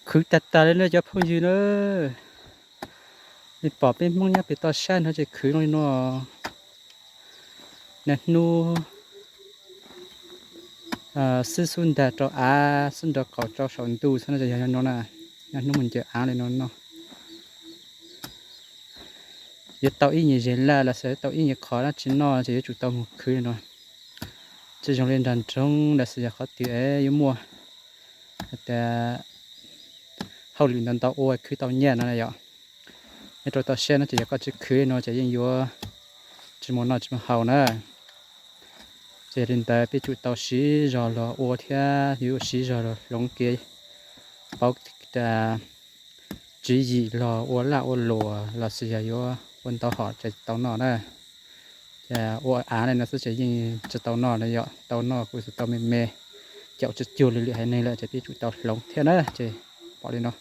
Khwv tag tag li no cov phooj ywg na. Nej pom peb Hmoob nyob pem toj siab no ces khwv zoo li no. Niaj hnub xwb xub ntag rau av, xwb nrog qaum rau saum ntuj xwb no ces yog no na. Niaj hnub mus ncaws av li no no. Yuav tau ib nyuag zes laj los sis tau ib nyuag qhov dab tsi noj ces yuav tsum tau mus khwv li no. Tsis zoo li nram nroog los sis yog qhov twg es yuav muaj hais tias hauj lwm ntau ntau ua khwv tau nyiaj no na yom. Nyob rau toj siab no ces yog koj tsis khwv li no ces yeej yuav tsis muaj noj tsis muaj haus na. Ces yog li ntawd peb tsum tau siv zog los ua thiab yuav siv zog los hloov kev pauv tswv yim los ua laj ua luam los sis yog yuav ua ntau hom ces tau noj na. Ces ua av li no xwb ces yeej tsis tau noj na yom, tau noj kuj tsis tau me me, caum tsis cuag li lwm haiv neeg lawm ces peb tsum tau hloov thiab na ces pom li no.